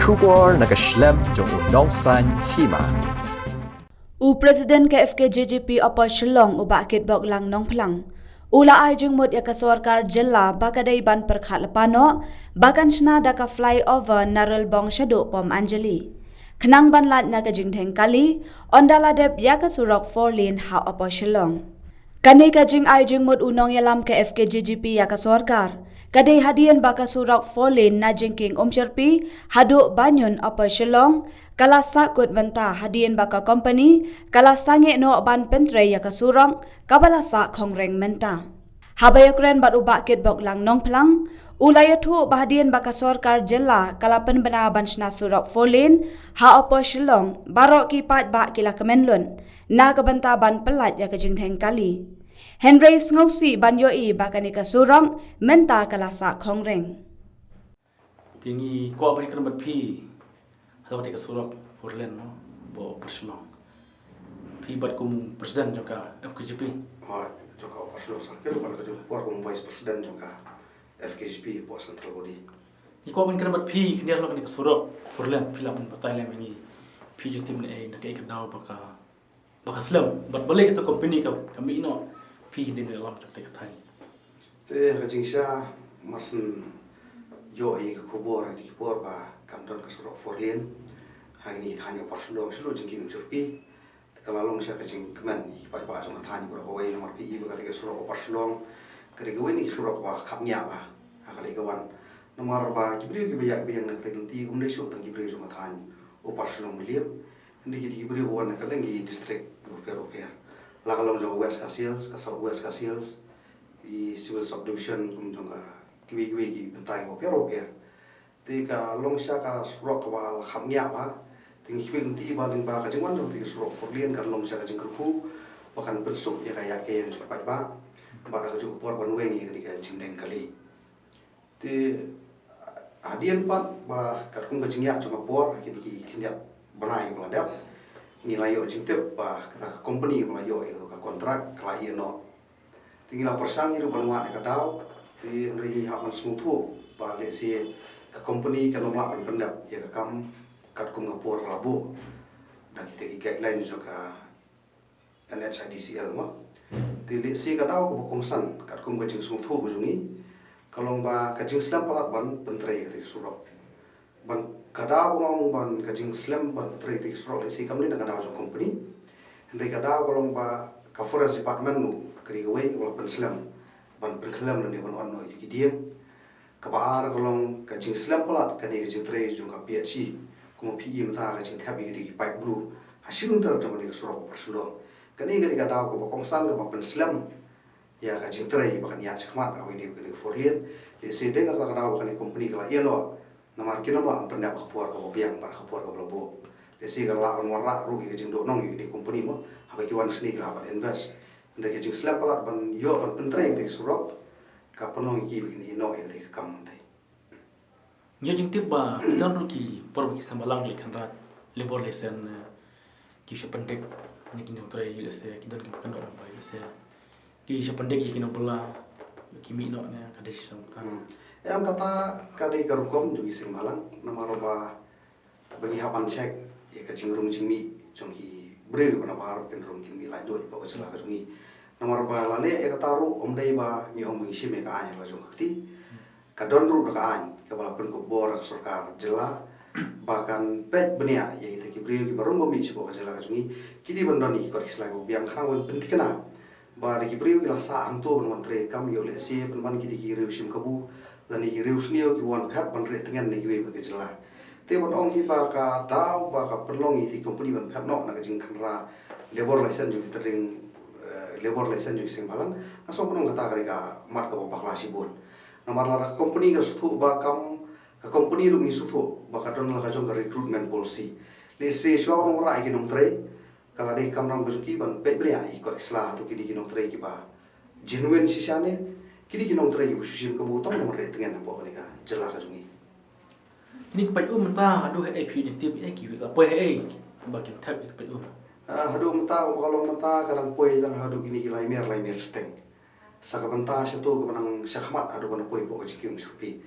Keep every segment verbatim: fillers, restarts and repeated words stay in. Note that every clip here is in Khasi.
Khubor na ka shlem jong u nongsan hima. U President ka F K J G P Upper Shillong u Bah Kitbok Lang Nongphlang u la ai jingmut ïa ka sorkar jylla ba ka dei ban pyrkhat lypa noh ba kan shna da ka flyover na Ralbong shaduh Pom Anjali, khnang ban lait na ka jingdheng kali ynda la dep ïa ka surok four lane ha Upper Shillong. Kane ka jingai jingmut u nongïalam ka F K J G P ïa ka sorkar ka dei hadien ba ka surok four lane na Jingkieng Umshyrpi haduh Banyun Upper Shillong ka la sahkut mynta hadien ba ka kompani ka la sangeh noh ban pyntrei ïa ka surok kaba la sah khongreng mynta. Haba ïakren bad u Bah Kitbok Lang Nongphlang u la ïathuh ba hadien ba ka sorkar jylla ka la pynbna ban shna surok four lane ha Upper Shillong, baroh ki paidbah ki la kmen lut na ka bynta ban pyllait ïa ka jingdheng kali. Hynrei sngewsih ban ïohi ba kane ka surok mynta ka la sah khongreng. Te ngi kwah ban ïakren bad phi halor kane ka surok four lane, mo, hapoh Upper Shillong. Phi bad kum president jong ka F K J P. Hooid, jong ka Upper Shillong Circle, bad ka jong ka por kum vice president jong ka F K J P hapoh central body. Ngi kwah ban ïakren bad phi khyndiat halor kane ka surok four lane, phi lah ban batai lem ïa ngi. Phi ju tip ne ei, na kaei ka daw ba ka ba ka slem, bad balei kata ka kompani ka, ka mih noh, phi kin ïa lum jong kata ka thaiñ. Te ha ka jingshisha mar shen ïoh ïa ka khubor ha kata ka por ba kam don ka surok four lane ha kine ki thaiñ Upper Shillong, sha Jingkieng Umshyrpi. Te ka la long shisha ka jingkmen ïa ki paidbah jong ka thaiñ baroh kawei, namar phi i ba kata ka surok Upper Shillong ka dei kawei na ki surok kaba khapngiah bha ha ka leit ka wan. Namar ba ki briew kiba ïaid biang na kata ka lynti ym dei shuh tang ki briew jong ka thaiñ Upper Shillong Mylliem, hynrei ki dei ki briew ba wan na kylleng ki district bapher bapher. La ka long jong ka West Khasi Hills, ka South West Khasi Hills, ki Civil Subdivision, kum jong ka kiwei kiwei ki bynta bapher bapher. Te ka long shisha ka surok kaba la khapngiah bha. Te ngi khmih lynti ba lyngba ka jingwan jong kata ka surok four lane kan long shisha ka jingkyrkhu ba kan pynsuk ïa ka ïaid ka ïeng jong ki paidbah bad ha kajuh ka por ban weng ïa kane ka jingdeng kali. Te hadien pat ba katkum ka jingïaid jong ka por ha kine ki khyndiat bnai ba la dep, ngi la ïoh jingtip ba kata ka kompani ba la ïoh ïa ka kontrak ka la ïeh noh. Te ngi la pyrshang ïa ruh ban wad ïa ka daw, te hynrei ngi hap ban sngewthuh ba lehse ka kompani kan ym lah ban pyndep ïa ka kam katkum ka por ba la buh da kita ki guideline jong ka N H I D C L, mo. Te lehse ka daw kaba kongsan katkum ka jingsngewthuh ka jong ngi ka long ba ka jingslem palat ban pyntrei kata ka surok. Ban ka daw ba nga ong ban ka jingslem ban pyntrei kata ka surok lehse kam dei na ka daw jong kompani. Hynrei ka daw ka long ba ka Forest Department ruh ka dei kawei kaba la pynslem ban pynkhlem lane ban ot noh ïa ki dieng. Kaba ar ka long ka jingslem palat kane ka jingtrei jong ka P H E. Kumba phi i mynta ka jingthep ïa kita ki pipe blue ha shi kilometer jong kane ka surok Upper Shillong. Kane ka dei ka daw kaba kongsan kaba pynslem ïa ka jingtrei ba kan ïaid shakhmat ha kane ka four lane. Lehse dei na kata ka daw ba kane ka kompani ka la ïeh noh. Namar kin ym lah ban pyndep ha ka por kaba biang bad ha ka por kaba la buh. Lehse ka lah ban wanrah ruh ïa ka jingduhnong ïa kane ka kompani, mo, haba ki wan shane ki lah ban invest. Hynrei ka jingslem palat ban ïoh ban pyntrei ïa kata ka surok ka pynlong ïa ki ba kin ïeh noh ïa kata ka kam mynta. Ngi ïoh jingtip ba don ruh ki por ba ki seng bhalang leh kynrad, labour license, eh, ki shu pyndik na ki nongtrei, lehse ki don kiba kynnoh ba lehse ki shu pyndik ïa ki nongbylla, ki mih noh ne ka dei shisha kata. Hmm. Em, kata ka dei ka rukom jong ki seng bhalang, namar ba ba ngi hap ban check ïa ka jingrung jingmih jong ki briew ba na bar ba kin rung kin mih laitluid hapoh ka jylla ka jong ngi. Namar ba lada leh ïa kata ruh ym dei ba ngi ong ba ngi shim ïa ka aiñ la jong ka kti. Ka don ruh da ka aiñ kaba la pynkup bor da ka sorkar jylla ba kan peit bniah ïa kita ki briew kiba rung ba mih shapoh ka jylla ka jong ngi. Ki dei ban don ïa ki kot ki slai ba biang khnang ban pynthikna ba da ki briew ki la sah hangto ban wan trei kam, ïoh lehse pynban ki dei ki riew shim kabu lane ki riew sniew kiba wan phet ban rieh tngen na kiwei pat ki jylla. Te ban ong hi ba ka daw ba ka pynlong ïa ki company ban phet noh na ka jingkhynra labour license jong ki tyrring, eh, labour license jong ki seng bhalang, nga sngew ban ong kata ka dei ka mat kaba bakla shibun. Namar lada ka company ka sngewthuh ba kam, ka company ruh ngi sngewthuh ba ka don la ka jong ka recruitment policy. Lehse shuwa ban wanrah ïa ki nongtrei, ka la dei kamram ka jong ki ban peit bniah ïa ki kot ki sla, hato ki dei ki nongtrei kiba genuine shisha ne ki dei ki nongtrei kiba shu shim kabu tang ban rieh tngen hapoh kane ka jylla ka jong ngi. Kine ki paid um mynta haduh hei phi ju tip ïa ki, la poi hei ba kin thep ïa ki paid um? Ah, haduh mynta, ka long mynta ka dang poi tang haduh kine ki lai mier, lai mier shiteng. Sa ka bynta shato kaba nang shakhmat haduh ban poi hapoh ka jingkieng jingshyrpi.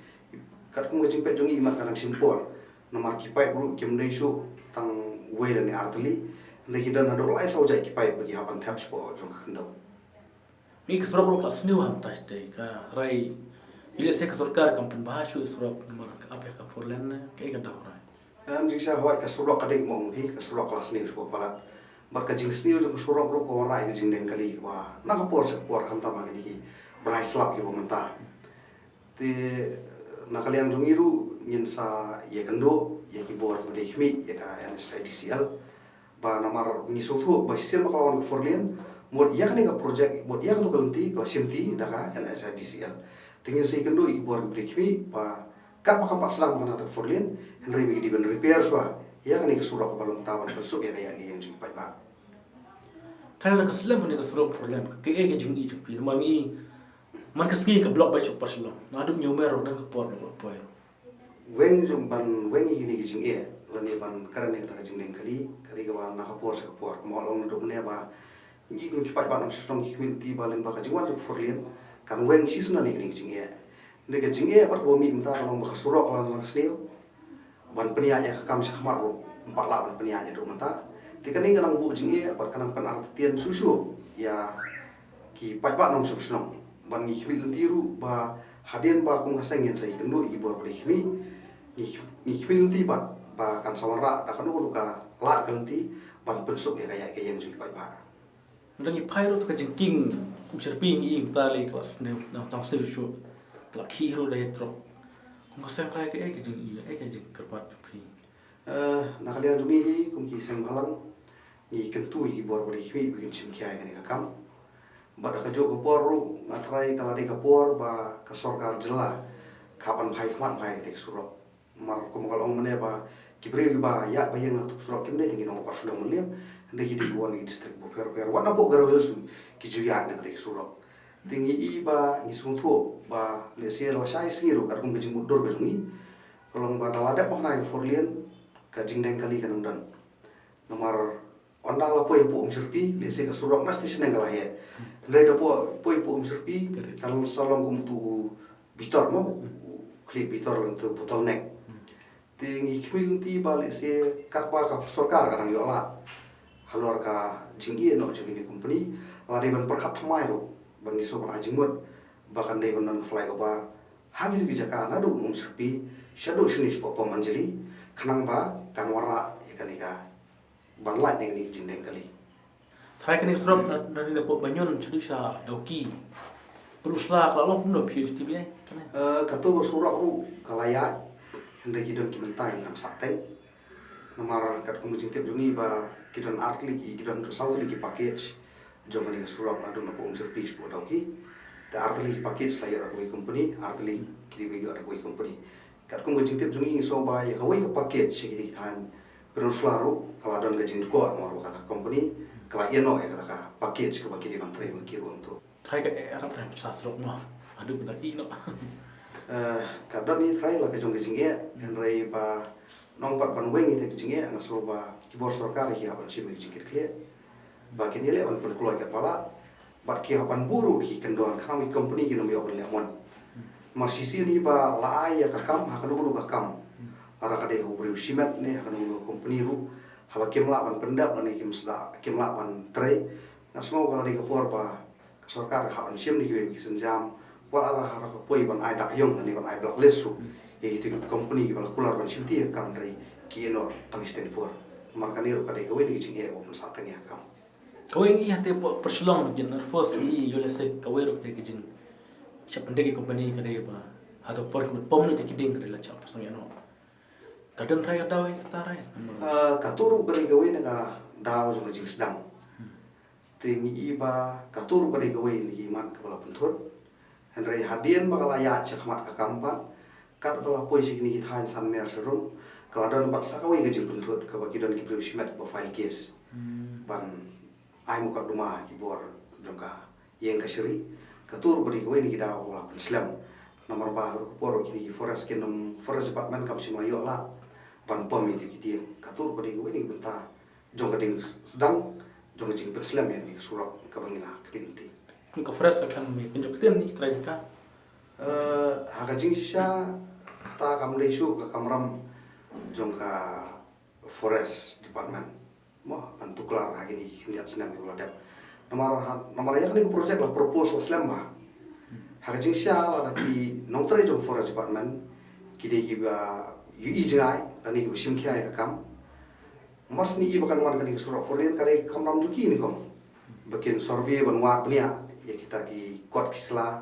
Katkum ka jingpeit jong ngi imat ka dang shim por. Namar ki paip ruh kim dei shuh tang wei lane ar tylli. Hynrei ki don haduh lai saw jait ki paip ba ki hap ban thep shapoh jong ka khyndew. Ngi ka surok ruh ka la sniew hangta shatei ka rai. Ila se ka sorkar kam pynbha shuh surok namar ka ap ïa ka four lane ne kaei ka daw rai. Em, jingshisha hooid ka surok ka dei mo hi, ka surok ka la sniew shuh palat. Bad ka jingsniew jong ka surok ruh ka wanrah ïa ka jingdeng kali kaba na ka por sha ka por khamtam ha kine ki bnai slap kiba mynta. Te na ka liang jong ngi ruh ngin sa ïakynduh ïa ki bor kiba dei khmih ïa ka N H I D C L. Ba namar ngi sngewthuh ba shisien ba ka la wan ka four lane, mut ïa kane ka project, mut ïa kato ka lynti ka la shimti da ka N H I D C L. Te ngin sa ïakynduh ïa ki bor kiba dei khmih ba katba kam pat sdang ba ka na ka four lane, hynrei ba ki dei ban repair shuwa ïa kane ka surok kaba long ta ban pynsuk ïa ka ïa ka ïeng jong ki paidbah. Tang la ka slem ne ka surok four lane, kaei ka jingïohi jong phi? Namar ngi man ka sngi ka block bai suk pat shalong. Naduh ñiew mer ruh don ka por ba ka la poi. Weng jong ban weng ïa kine ki jingeh lane ban kren ïa kata ka jingdeng kali, ka dei kaba na ka por sha ka por. Kumba long naduh mynne ba ngi kum ki paidbah nongshong shnong ki khmih lynti ba lyngba ka jingwan jong ka four lane kan weng shisha na kine ki jingeh. Hynrei ka jingeh bad kaba mih mynta ka long ba ka surok ka la dang sniew. Ban pynïaid ïa ka kam sha khmat ruh ym pat lah ban pynïaid ïa ka mynta. Te kane ka nang buh jingeh bad ka nang pynartatien shuh shuh ïa ki paidbah nongshong shnong. Ban ngi khmih lynti ruh ba hadien ba kum ka seng ngin sa ïakynduh ïa ki bor ba dei khmih, ngi, ngi khmih lynti pat ba kan sa wanrah da kano kano ka lad ka lynti ban pynsuk ïa ka ïa ka ïeng jong ki paidbah. Ngi phai ruh ka jingkieng, um syrpi ngi ïa mynta lei ka la sniew, nang tang sniew shuh. Ka la khih ruh da ïa trok. Kum ka seng rai kaei ka jingïohi, kaei ka jingkyrpad jong phi? Eh, na ka liang jong ngi hi kum ki seng bhalang, ngi kyntu ïa ki bor ba dei khmih ba kin shim khia ïa kane ka kam. Bad ha kajuh ka por ruh nga tharai ka la dei ka por ba ka sorkar jylla ka hap ban phai khmat phai ïa kata ka surok. Namar kumba ka la ong mynne ba ki briew kiba ïaid ba ïeng ha kata ka surok kim dei tang ki nong Upper Shillong Mylliem, hynrei ki dei kiba wan na ki district bapher bapher, wat na Garo Hills ki ju ïaid na kata ka surok. Te ngi i ba ngi sngewthuh ba lehse la shai sngi ruh katkum ka jingmutdur ka jong ngi, ka long ba da la dep ba ka na ka four lane ka jingdeng kali ka nang don. Namar ynda la poi hapoh Umsyrpi, lehse ka surok na station ka la heh. Hynrei da poi, poi hapoh Umsyrpi, kan sa long kum uto u bitor mo, u khlieh bitor lane uto u bottleneck. Te ngi khmih lynti ba lehse katba ka sorkar ka dang ïoh lad halor ka jingïehnoh jong kine ki company, la dei ban pyrkhat thymmai ruh ba ngi sngewbha ban ai jingmut ba kan dei ban don ka flyover ha kito ki jaka naduh Umsyrpi shaduh shane shapoh Pom Anjali, khnang ba kan wanrah ïa kane ka ban lait na kine ki jingdeng kali. Tharai kane ka surok na, na, na pok Banyun shaduh sha Dawki. Pynlong sla ka la long kumno phi ïa tip ïa kane? Eh, kato ka surok ruh ka la ïaid, hynrei ki don ki bynta ïa nang sah teng. Namar katkum ka jingtip jong ngi ba ki don ar tylli ki, ki don saw tylli ki package jong kane ka surok naduh na pok Umsyrpi shapoh Dawki. Te ar tylli ki package la ïoh da kawei ka company, ar tylli ki dei ban ïoh da kawei ka company. Katkum ka jingtip jong ngi ngi sngew ba ïa kawei ka package sha kine ki thaiñ Pynursla ruh ka la don ka jingdkor namar ba kata ka company ka la ïehnoh ïa kata ka package kaba ki dei ban trei ma ki ruh hangto. Tharai ka eh arap rem sa surok mo. Haduh ba da ïehnoh. Eh, ka don hi tharai la ka jong ka jingeh, hynrei ba nang pat ban weng ïa ka jingeh, nga sngew ba ki bor sorkar ki hap ban shim ïa ka jingkitkhlieh. Ba kin ïaleh ban pynkloi katba lah. Bad ki hap ban buh ruh ki kyndon khnang ba ki company kin ym ïoh ban leh mon. Namar shisien hi ba la ai ïa ka kam ha kano kano ka kam. Lada ka dei ha u briew shimet ne ha kano kano ka company ruh, haba kim lah ban pyndep lane kim sdang, kim lah ban trei, nga sngew ka la dei ka por ba ka sorkar ka hap ban shim ïa kiwei ki sienjam, wat la ha ka poi ban ai dak ïong lane ban ai blacklist ruh ïa kito ki company kiba la kular ban shimti ïa ka kam hynrei ki ïehnoh tang shiteng por. Namar kane ruh ka dei kawei na ki jingeh ba pynsah tang ïa ka kam. Kawei ngi hate pyrshang jin nervous ngi ïoh lehse kawei ruh ka dei ka jing shah pyndep ïa ka company ka dei ba hato por ki mut pom ne te ki ding ka dei la shah pyrshang ïa no. Ka don rai ka daw ïa kata rai. Ah, kato ruh ka dei kawei na ka daw jong ka jingsdang. Te ngi i ba kato ruh ka dei kawei na ki mat kaba la pynthut. Hynrei hadien ba ka la ïaid sha khmat ka kam pat, katba la poi sha kine ki thaiñ Sanmer Shillong, ka la don pat sa kawei ka jingpynthut kaba ki don ki briew shimet ba file case. Hmm. Ban ai mukotduma ki bor jong ka ïing kashari. Kato ruh ka dei kawei na ki daw kaba la pynslem. Namar ba ha kato ka por kine ki forest kin ym, forest department kam shym la ïoh lad ban pom ïa kito ki dieng. Kato ruh ka dei kawei na ki bynta jong ka ding sdang jong ka jingpynslem ïa kane ka surok kaba ngi la khmih lynti. Ka forest ka khlem ïa pynjot ktien ne ki trai jong ka. Eh, ha ka jingshisha kata kam dei shuh ka kamram jong ka Forest Department, mo, ban tuklar ha kine ki khyndiat snem kiba la dep. Namar ha, namar ïa kane ka project la propose la slem bha. Ha ka jingshisha lada ki nongtrei jong Forest Department ki dei kiba ïohi jngai lane kiba shim khia ïa ka kam, mar shu ïohi ba kan wan kane ka surok four lane ka dei ka kamram jong ki, nyngkong ba kin survey ban wad bniah ïa kita ki kot ki sla,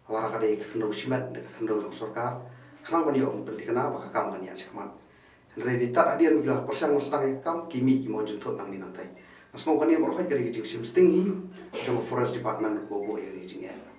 lada ka dei ka khyndew shimet ne ka khyndew jong sorkar, khnang ban ïoh ban pynthikna ba ka kam kan ïaid shakhmat. Hynrei dei tad hadien ba ki la pyrshang ban sdang ïa ka kam, ki mih ki mawjynthut nangne nangtai. Nga sngew kane baroh ka dei ka jingshim sting hi jong ka Forest Department ko buh ïa kane ka jingeh.